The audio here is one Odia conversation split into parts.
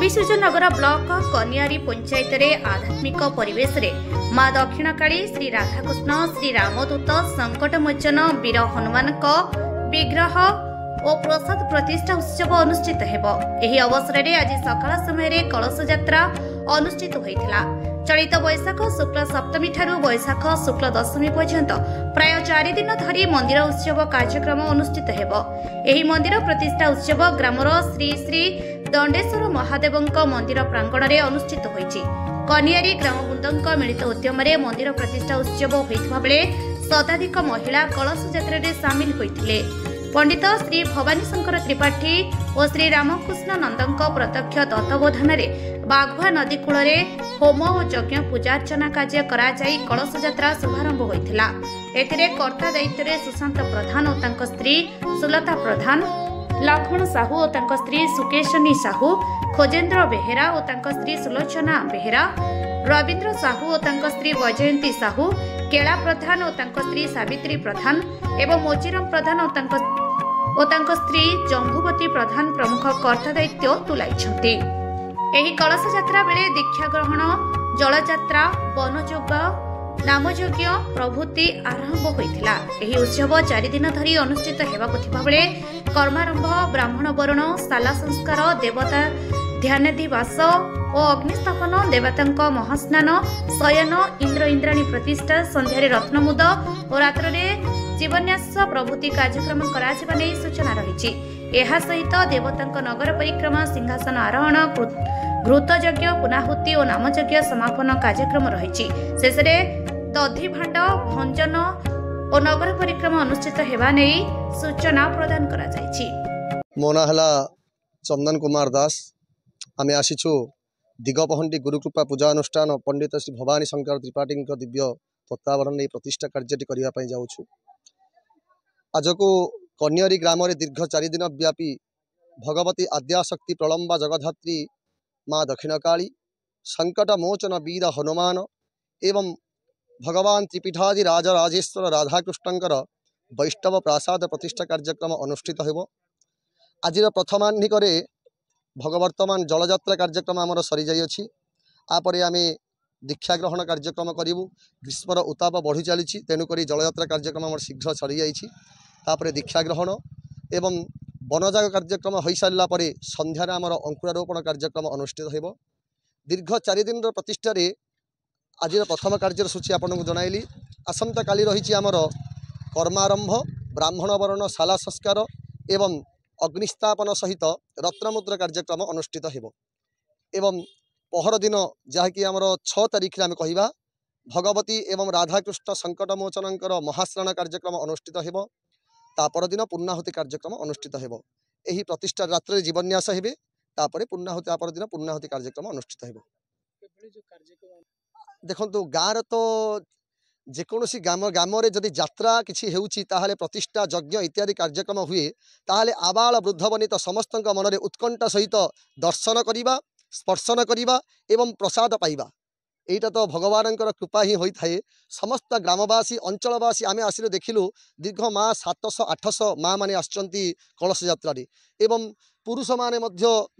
କବିସୂର୍ଯ୍ୟନଗର ବ୍ଲକ କନିଆରୀ ପଞ୍ଚାୟତରେ ଆଧ୍ୟାତ୍ମିକ ପରିବେଶରେ ମା ଦକ୍ଷିଣକାଳୀ, ଶ୍ରୀ ରାଧାକୃଷ୍ଣ, ଶ୍ରୀ ରାମଦୂତ, ସଙ୍କଟମୋଚନ ବୀର ହନୁମାନଙ୍କ ବିଗ୍ରହ ଓ ପ୍ରସାଦ ପ୍ରତିଷ୍ଠା ଉତ୍ସବ ଅନୁଷ୍ଠିତ ହେବ। ଏହି ଅବସରରେ ଆଜି ସକାଳ ସମୟରେ କଳସ ଯାତ୍ରା ଅନୁଷ୍ଠିତ ହୋଇଥିଲା। ଚଳିତ ବୈଶାଖ ଶୁକ୍ଲ ସପ୍ତମୀଠାରୁ ବୈଶାଖ ଶୁକ୍ଲ ଦଶମୀ ପର୍ଯ୍ୟନ୍ତ ପ୍ରାୟ 4 ଦିନ ଧରି ମନ୍ଦିର ଉତ୍ସବ କାର୍ଯ୍ୟକ୍ରମ ଅନୁଷ୍ଠିତ ହେବ। ଏହି ମନ୍ଦିର ପ୍ରତିଷ୍ଠା ଉତ୍ସବ ଗ୍ରାମର ଶ୍ରୀ ଶ୍ରୀ ଦଣ୍ଡେଶ୍ୱର ମହାଦେବଙ୍କ ମନ୍ଦିର ପ୍ରାଙ୍ଗଣରେ ଅନୁଷ୍ଠିତ ହୋଇଛି। କନିଆରୀ ଗ୍ରାମବୃନ୍ଦଙ୍କ ମିଳିତ ଉଦ୍ୟମରେ ମନ୍ଦିର ପ୍ରତିଷ୍ଠା ଉତ୍ସବ ହୋଇଥିବା ବେଳେ ଶତାଧିକ ମହିଳା କଳସ ଯାତ୍ରାରେ ସାମିଲ ହୋଇଥିଲେ। ପଣ୍ଡିତ ଶ୍ରୀ ଭବାନୀ ଶଙ୍କର ତ୍ରିପାଠୀ ଓ ଶ୍ରୀ ରାମକୃଷ୍ଣ ନନ୍ଦଙ୍କ ପ୍ରତ୍ୟକ୍ଷ ତତ୍ତ୍ୱାବଧାନରେ ବାଘୁଆ ନଦୀ କୂଳରେ ହୋମ ଓ ଯଜ୍ଞ ପୂଜାର୍ଚ୍ଚନା କାର୍ଯ୍ୟ କରାଯାଇ କଳସ ଯାତ୍ରା ଶୁଭାରମ୍ଭ ହୋଇଥିଲା। ଏଥିରେ କର୍ତ୍ତା ଦାୟିତ୍ୱରେ ସୁଶାନ୍ତ ପ୍ରଧାନ ଓ ତାଙ୍କ ସ୍ତ୍ରୀ ସୁଲତା ପ୍ରଧାନ, ଲକ୍ଷ୍ମଣ ସାହୁ ଓ ତାଙ୍କ ସ୍ତ୍ରୀ ସୁକେଶନୀ ସାହୁ, ଖୋଜେନ୍ଦ୍ର ବେହେରା ଓ ତାଙ୍କ ସ୍ତ୍ରୀ ସୁଲୋଚନା ବେହେରା, ରବୀନ୍ଦ୍ର ସାହୁ ଓ ତାଙ୍କ ସ୍ତ୍ରୀ ବୈଜୟନ୍ତୀ ସାହୁ, କେଳା ପ୍ରଧାନ ଓ ତାଙ୍କ ସ୍ତ୍ରୀ ସାବିତ୍ରୀ ପ୍ରଧାନ ଏବଂ ମୋଚିରାମ ପ୍ରଧାନ ଓ ତାଙ୍କ ସ୍ତ୍ରୀ ଜମ୍ଭୁବତୀ ପ୍ରଧାନ ପ୍ରମୁଖ କର୍ତ୍ତା ଦାୟିତ୍ୱ ତୁଲାଇଛନ୍ତି। ଏହି କଳସ ଯାତ୍ରା ବେଳେ ଦୀକ୍ଷା ଗ୍ରହଣ, ଜଳଯାତ୍ରା, ବନଯୋଗ, ନାମଯଜ୍ଞ ପ୍ରଭୃତି ଆରମ୍ଭ ହୋଇଥିଲା। ଏହି ଉତ୍ସବ 4 ଦିନ ଧରି ଅନୁଷ୍ଠିତ ହେବାକୁ ଥିବାବେଳେ କର୍ମାରମ୍ଭ, ବ୍ରାହ୍ମଣ ବରଣ, ଶାଲା ସଂସ୍କାର, ଦେବତା ଧ୍ୟାନାଧିବାସ ଓ ଅଗ୍ନିସ୍ଥାପନ, ଦେବତାଙ୍କ ମହାସ୍ନାନ, ଶୟନ, ଇନ୍ଦ୍ର ଇନ୍ଦ୍ରାଣୀ ପ୍ରତିଷ୍ଠା, ସନ୍ଧ୍ୟାରେ ରତ୍ନମୁଦ ଓ ରାତ୍ରରେ ଜୀବନ୍ୟାସ ପ୍ରଭୃତି କାର୍ଯ୍ୟକ୍ରମ କରାଯିବା ନେଇ ସୂଚନା ରହିଛି। ଏହା ସହିତ ଦେବତାଙ୍କ ନଗର ପରିକ୍ରମା, ସିଂହାସନ ଆରୋହଣ, ଘୃତଯଜ୍ଞ, ପୁନାହୁତି ଓ ନାମଯଜ୍ଞ ସମାପନ କାର୍ଯ୍ୟକ୍ରମ ରହିଛି। ଶେଷରେ ଦଧିଭାଣ୍ଡ ଭଞ୍ଜନ ଓ ନଗର ପରିକ୍ରମା ଅନୁଷ୍ଠିତ ହେବା ନେଇ ସୂଚନା ପ୍ରଦାନ କରାଯାଇଛି। ମୋ ନାଁ ହେଲା ଚନ୍ଦନ କୁମାର ଦାସ। ଆମେ ଆସିଛୁ ଦିଗପହଣ୍ଡି ଗୁରୁକୃପା ପୂଜା ଅନୁଷ୍ଠାନ ପଣ୍ଡିତ ଶ୍ରୀ ଭବାନୀ ଶଙ୍କର ତ୍ରିପାଠୀଙ୍କ ଦିବ୍ୟ ତତ୍ତ୍ୱାବଧାନରେ ଏହି ପ୍ରତିଷ୍ଠା କାର୍ଯ୍ୟଟି କରିବା ପାଇଁ ଯାଉଛୁ। ଆଜକୁ କନିଅରୀ ଗ୍ରାମରେ ଦୀର୍ଘ 4 ଦିନ ବ୍ୟାପୀ ଭଗବତୀ ଆଦ୍ୟାଶକ୍ତି ପ୍ରଳମ୍ବା ଜଗଧାତ୍ରୀ ମା ଦକ୍ଷିଣକାଳୀ, ସଙ୍କଟ ମୋଚନ ବୀର ହନୁମାନ ଏବଂ ଭଗବାନ ତ୍ରିପୀଠାଦି ରାଜରାଜେଶ୍ୱର ରାଧାକୃଷ୍ଣଙ୍କର ବୈଷ୍ଣବ ପ୍ରାସାଦ ପ୍ରତିଷ୍ଠା କାର୍ଯ୍ୟକ୍ରମ ଅନୁଷ୍ଠିତ ହେବ। ଆଜିର ପ୍ରଥମାହ୍ନିକରେ ବର୍ତ୍ତମାନ ଜଳଯାତ୍ରା କାର୍ଯ୍ୟକ୍ରମ ଆମର ସରିଯାଇଅଛି। ତାପରେ ଆମେ ଦୀକ୍ଷା ଗ୍ରହଣ କାର୍ଯ୍ୟକ୍ରମ କରିବୁ। ଗ୍ରୀଷ୍ମର ଉତ୍ତାପ ବଢ଼ି ଚାଲିଛି, ତେଣୁକରି ଜଳଯାତ୍ରା କାର୍ଯ୍ୟକ୍ରମ ଆମର ଶୀଘ୍ର ସରିଯାଇଛି। ତାପରେ ଦୀକ୍ଷା ଗ୍ରହଣ ଏବଂ ବନଯାଗ କାର୍ଯ୍ୟକ୍ରମ ହୋଇସାରିଲା ପରେ ସନ୍ଧ୍ୟାରେ ଆମର ଅଙ୍କୁରାରୋପଣ କାର୍ଯ୍ୟକ୍ରମ ଅନୁଷ୍ଠିତ ହେବ। ଦୀର୍ଘ 4 ଦିନର ପ୍ରତିଷ୍ଠାରେ ଆଜିର ପ୍ରଥମ କାର୍ଯ୍ୟର ସୂଚୀ ଆପଣଙ୍କୁ ଜଣାଇଲି। ଆସନ୍ତାକାଲି ରହିଛି ଆମର କର୍ମାରମ୍ଭ, ବ୍ରାହ୍ମଣ ବରଣ, ଶାଲା ସଂସ୍କାର ଏବଂ ଅଗ୍ନିସ୍ଥାପନ ସହିତ ରତ୍ନମୁଦ୍ର କାର୍ଯ୍ୟକ୍ରମ ଅନୁଷ୍ଠିତ ହେବ। ଏବଂ ପହରଦିନ ଯାହାକି ଆମର 6 ତାରିଖରେ ଆମେ କହିବା ଭଗବତୀ ଏବଂ ରାଧାକୃଷ୍ଣ ସଙ୍କଟମୋଚନଙ୍କର ମହାସ୍ନାନ କାର୍ଯ୍ୟକ୍ରମ ଅନୁଷ୍ଠିତ ହେବ। ତା ପରଦିନ ପୂର୍ଣ୍ଣାହୁତି କାର୍ଯ୍ୟକ୍ରମ ଅନୁଷ୍ଠିତ ହେବ। ଏହି ପ୍ରତିଷ୍ଠା ରାତ୍ରରେ ଜୀବନ୍ୟାସ ହେବେ, ତାପରେ ପୂର୍ଣ୍ଣାହୁତି, ତା ପରଦିନ ପୂର୍ଣ୍ଣାହୁତି କାର୍ଯ୍ୟକ୍ରମ ଅନୁଷ୍ଠିତ ହେବ। ଦେଖନ୍ତୁ, ଗାଁର ତ ଯେକୌଣସି ଗ୍ରାମରେ ଯଦି ଯାତ୍ରା କିଛି ହେଉଛି, ତାହେଲେ ପ୍ରତିଷ୍ଠା ଯଜ୍ଞ ଇତ୍ୟାଦି କାର୍ଯ୍ୟକ୍ରମ ହୁଏ, ତାହେଲେ ଆବାଳ ବୃଦ୍ଧ ବନିତା ସମସ୍ତଙ୍କ ମନରେ ଉତ୍କଣ୍ଠା ସହିତ ଦର୍ଶନ କରିବା, ସ୍ପର୍ଶନ କରିବା ଏବଂ ପ୍ରସାଦ ପାଇବା, ଏଇଟା ତ ଭଗବାନଙ୍କର କୃପା ହିଁ ହୋଇଥାଏ। ସମସ୍ତ ଗ୍ରାମବାସୀ, ଅଞ୍ଚଳବାସୀ ଆମେ ଆସିଲୁ, ଦେଖିଲୁ ଦୀର୍ଘ ମା 700 800 ମା ମାନେ ଆସିଛନ୍ତି କଳସ ଯାତ୍ରାରେ ଏବଂ ପୁରୁଷମାନେ ମଧ୍ୟ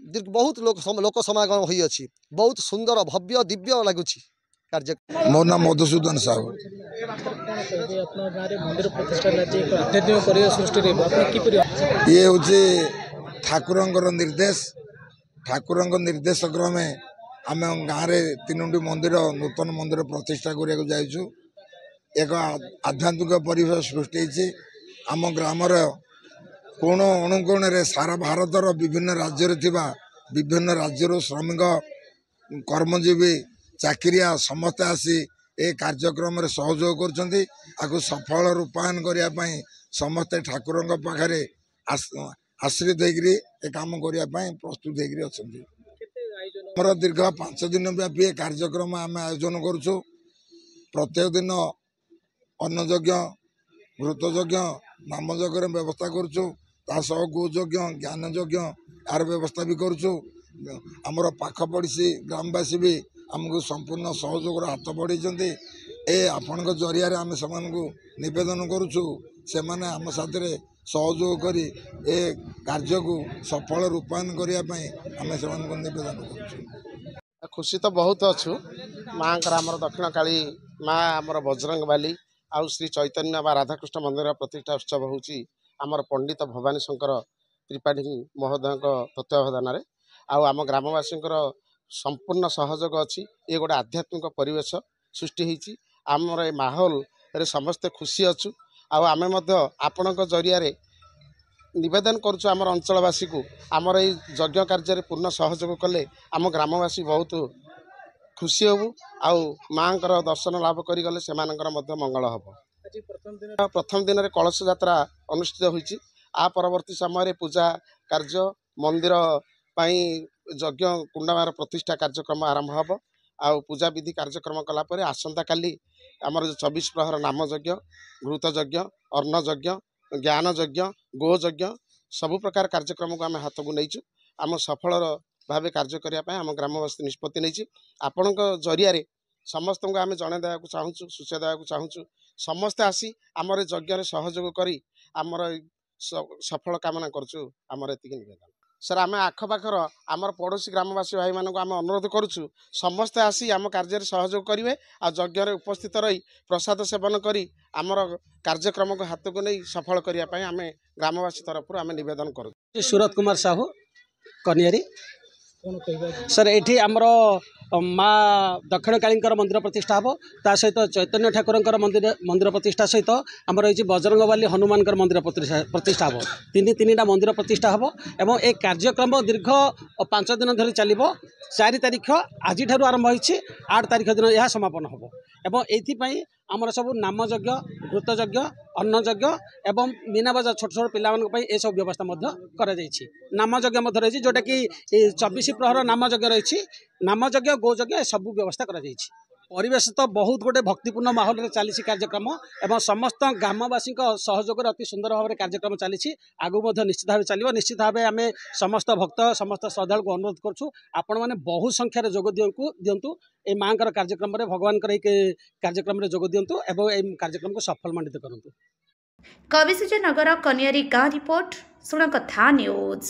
ବହୁତ ଲୋକ ସମାଗମ ହୋଇଅଛି। ବହୁତ ସୁନ୍ଦର, ଭବ୍ୟ, ଦିବ୍ୟ ଲାଗୁଛି କାର୍ଯ୍ୟ। ମୋ ନାଁ ମଧୁସୂଦନ ସାହୁ। ଇଏ ହେଉଛି ଠାକୁରଙ୍କର ନିର୍ଦ୍ଦେଶ। ଠାକୁରଙ୍କ ନିର୍ଦ୍ଦେଶ କ୍ରମେ ଆମେ ଗାଁରେ 3ଟି ମନ୍ଦିର, ନୂତନ ମନ୍ଦିର ପ୍ରତିଷ୍ଠା କରିବାକୁ ଯାଇଛୁ। ଏକ ଆଧ୍ୟାତ୍ମିକ ପରିବେଶ ସୃଷ୍ଟି ହେଇଛି ଆମ ଗ୍ରାମର କୋଣ ଅନୁକୋଣରେ। ସାରା ଭାରତର ବିଭିନ୍ନ ରାଜ୍ୟରେ ଥିବା ବିଭିନ୍ନ ରାଜ୍ୟରୁ ଶ୍ରମିକ, କର୍ମଜୀବୀ, ଚାକିରିଆ ସମସ୍ତେ ଆସି ଏ କାର୍ଯ୍ୟକ୍ରମରେ ସହଯୋଗ କରୁଛନ୍ତି। ଆକୁ ସଫଳ ରୂପାୟନ କରିବା ପାଇଁ ସମସ୍ତେ ଠାକୁରଙ୍କ ପାଖରେ ଆଶ୍ରିତ ହେଇକିରି ଏ କାମ କରିବା ପାଇଁ ପ୍ରସ୍ତୁତ ହେଇକିରି ଅଛନ୍ତି। ଆମର ଦୀର୍ଘ 5 ଦିନ ବ୍ୟାପୀ ଏ କାର୍ଯ୍ୟକ୍ରମ ଆମେ ଆୟୋଜନ କରୁଛୁ। ପ୍ରତ୍ୟେକ ଦିନ ଅନ୍ନଯଜ୍ଞ, ଘୃତଯଜ୍ଞ, ନାମଯଜ୍ଞର ବ୍ୟବସ୍ଥା କରୁଛୁ। ତା ସହ ଗୋଯଜ୍ଞ, ଜ୍ଞାନଯଜ୍ଞ ଏହାର ବ୍ୟବସ୍ଥା ବି କରୁଛୁ। ଆମର ପାଖ ପଡ଼ିଶୀ ଗ୍ରାମବାସୀ ବି ଆମକୁ ସମ୍ପୂର୍ଣ୍ଣ ସହଯୋଗର ହାତ ବଢ଼େଇଛନ୍ତି। ଏ ଆପଣଙ୍କ ଜରିଆରେ ଆମେ ସେମାନଙ୍କୁ ନିବେଦନ କରୁଛୁ, ସେମାନେ ଆମ ସାଥିରେ ସହଯୋଗ କରି ଏ କାର୍ଯ୍ୟକୁ ସଫଳ ରୂପାୟନ କରିବା ପାଇଁ ଆମେ ସେମାନଙ୍କୁ ନିବେଦନ କରୁଛୁ। ଖୁସି ତ ବହୁତ ଅଛୁ ମାଆଙ୍କର। ଆମର ଦକ୍ଷିଣକାଳୀ ମା, ଆମର ବଜରଙ୍ଗବାଲି ଆଉ ଶ୍ରୀ ଚୈତନ୍ୟ ବା ରାଧାକୃଷ୍ଣ ମନ୍ଦିର ପ୍ରତିଷ୍ଠା ଉତ୍ସବ ହେଉଛି ଆମର ପଣ୍ଡିତ ଭବାନୀ ଶଙ୍କର ତ୍ରିପାଠୀ ମହୋଦୟଙ୍କ ତତ୍ତ୍ୱାବଧାନରେ, ଆଉ ଆମ ଗ୍ରାମବାସୀଙ୍କର ସମ୍ପୂର୍ଣ୍ଣ ସହଯୋଗ ଅଛି। ଇଏ ଗୋଟେ ଆଧ୍ୟାତ୍ମିକ ପରିବେଶ ସୃଷ୍ଟି ହେଇଛି। ଆମର ଏ ମାହୋଲରେ ସମସ୍ତେ ଖୁସି ଅଛୁ, ଆଉ ଆମେ ମଧ୍ୟ ଆପଣଙ୍କ ଜରିଆରେ ନିବେଦନ କରୁଛୁ ଆମର ଅଞ୍ଚଳବାସୀକୁ, ଆମର ଏଇ ଯଜ୍ଞ କାର୍ଯ୍ୟରେ ପୂର୍ଣ୍ଣ ସହଯୋଗ କଲେ ଆମ ଗ୍ରାମବାସୀ ବହୁତ ଖୁସି ହେବୁ, ଆଉ ମାଆଙ୍କର ଦର୍ଶନ ଲାଭ କରିଗଲେ ସେମାନଙ୍କର ମଧ୍ୟ ମଙ୍ଗଳ ହେବ। ପ୍ରଥମ ଦିନରେ କଳସ ଯାତ୍ରା ଅନୁଷ୍ଠିତ ହୋଇଛି। ଆ ପରବର୍ତ୍ତୀ ସମୟରେ ପୂଜା କାର୍ଯ୍ୟ, ମନ୍ଦିର ପାଇଁ ଯଜ୍ଞ କୁଣ୍ଡମାର ପ୍ରତିଷ୍ଠା କାର୍ଯ୍ୟକ୍ରମ ଆରମ୍ଭ ହେବ, ଆଉ ପୂଜାବିଧି କାର୍ଯ୍ୟକ୍ରମ କଲା ପରେ ଆସନ୍ତାକାଲି ଆମର ଯେଉଁ 24 ପ୍ରହର ନାମ ଯଜ୍ଞ, ଘୃତ ଯଜ୍ଞ, ଅନ୍ନ ଯଜ୍ଞ, ଜ୍ଞାନ ଯଜ୍ଞ, ଗୋ ଯଜ୍ଞ, ସବୁ ପ୍ରକାର କାର୍ଯ୍ୟକ୍ରମକୁ ଆମେ ହାତକୁ ନେଇଛୁ। ଆମ ସଫଳ ଭାବେ କାର୍ଯ୍ୟ କରିବା ପାଇଁ ଆମ ଗ୍ରାମବାସୀ ନିଷ୍ପତ୍ତି ନେଇଛି। ଆପଣଙ୍କ ଜରିଆରେ ସମସ୍ତଙ୍କୁ ଆମେ ଜଣାଇ ଦେବାକୁ ଚାହୁଁଛୁ, ସୂଚାଇ ଦେବାକୁ ଚାହୁଁଛୁ, ସମସ୍ତେ ଆସି ଆମର ଯଜ୍ଞରେ ସହଯୋଗ କରି ଆମର ସଫଳ କାମନା କରୁଛୁ। ଆମର ଏତିକି ନିବେଦନ ସାର୍। ଆମେ ଆଖପାଖର ଆମର ପଡ଼ୋଶୀ ଗ୍ରାମବାସୀ ଭାଇମାନଙ୍କୁ ଆମେ ଅନୁରୋଧ କରୁଛୁ, ସମସ୍ତେ ଆସି ଆମ କାର୍ଯ୍ୟରେ ସହଯୋଗ କରିବେ ଆଉ ଯଜ୍ଞରେ ଉପସ୍ଥିତ ରହି ପ୍ରସାଦ ସେବନ କରି ଆମର କାର୍ଯ୍ୟକ୍ରମକୁ ହାତକୁ ନେଇ ସଫଳ କରିବା ପାଇଁ ଆମେ ଗ୍ରାମବାସୀ ତରଫରୁ ଆମେ ନିବେଦନ କରୁଛୁ। ସୁରତ କୁମାର ସାହୁ, କନିଆରୀ। ସାର୍, ଏଇଠି ଆମର ମା ଦକ୍ଷିଣକାଳୀଙ୍କର ମନ୍ଦିର ପ୍ରତିଷ୍ଠା ହେବ, ତା ସହିତ ଚୈତନ୍ୟ ଠାକୁରଙ୍କର ମନ୍ଦିର ପ୍ରତିଷ୍ଠା ସହିତ ଆମର ହେଇଛି ବଜରଙ୍ଗବାଲି ହନୁମାନଙ୍କର ମନ୍ଦିର ପ୍ରତିଷ୍ଠା ହେବ। ତିନି ତିନିଟା ମନ୍ଦିର ପ୍ରତିଷ୍ଠା ହେବ ଏବଂ ଏ କାର୍ଯ୍ୟକ୍ରମ ଦୀର୍ଘ 5 ଦିନ ଧରି ଚାଲିବ। 4 ତାରିଖ ଆଜିଠାରୁ ଆରମ୍ଭ ହୋଇଛି, 8 ତାରିଖ ଦିନ ଏହା ସମାପନ ହେବ। ଏବଂ ଏଇଥିପାଇଁ ଆମର ସବୁ ନାମଯଜ୍ଞ, ଘୃତଯଜ୍ଞ, ଅନ୍ନଯଜ୍ଞ ଏବଂ ମୀନାବଜାର ଛୋଟ ଛୋଟ ପିଲାମାନଙ୍କ ପାଇଁ ଏସବୁ ବ୍ୟବସ୍ଥା ମଧ୍ୟ କରାଯାଇଛି। ନାମଯଜ୍ଞ ମଧ୍ୟ ରହିଛି, ଯେଉଁଟାକି 24 ପ୍ରହର ନାମଯଜ୍ଞ ରହିଛି। ନାମଯଜ୍ଞ, ଗୋଯଜ୍ଞ ଏସବୁ ବ୍ୟବସ୍ଥା କରାଯାଇଛି। ପରିବେଶ ତ ବହୁତ ଗୋଟେ ଭକ୍ତିପୂର୍ଣ୍ଣ ମାହୋଲରେ ଚାଲିଛି କାର୍ଯ୍ୟକ୍ରମ, ଏବଂ ସମସ୍ତ ଗ୍ରାମବାସୀଙ୍କ ସହଯୋଗରେ ଅତି ସୁନ୍ଦର ଭାବରେ କାର୍ଯ୍ୟକ୍ରମ ଚାଲିଛି। ଆଗକୁ ମଧ୍ୟ ନିଶ୍ଚିତ ଭାବେ ଚାଲିବ। ନିଶ୍ଚିତ ଭାବେ ଆମେ ସମସ୍ତ ଭକ୍ତ, ସମସ୍ତ ଶ୍ରଦ୍ଧାଳୁଙ୍କୁ ଅନୁରୋଧ କରୁଛୁ, ଆପଣମାନେ ବହୁ ସଂଖ୍ୟାରେ ଯୋଗ ଦିଅନ୍ତୁ ଏଇ ମାଆଙ୍କର କାର୍ଯ୍ୟକ୍ରମରେ, ଭଗବାନଙ୍କର ଏଇ କାର୍ଯ୍ୟକ୍ରମରେ ଯୋଗ ଦିଅନ୍ତୁ ଏବଂ ଏଇ କାର୍ଯ୍ୟକ୍ରମକୁ ସଫଳ ମଣ୍ଡିତ କରନ୍ତୁ। କବିସୂର୍ଯ୍ୟନଗର କନିଆରୀ ଗାଁ ରିପୋର୍ଟ, ଶୁଣକଥା ନ୍ୟୁଜ୍।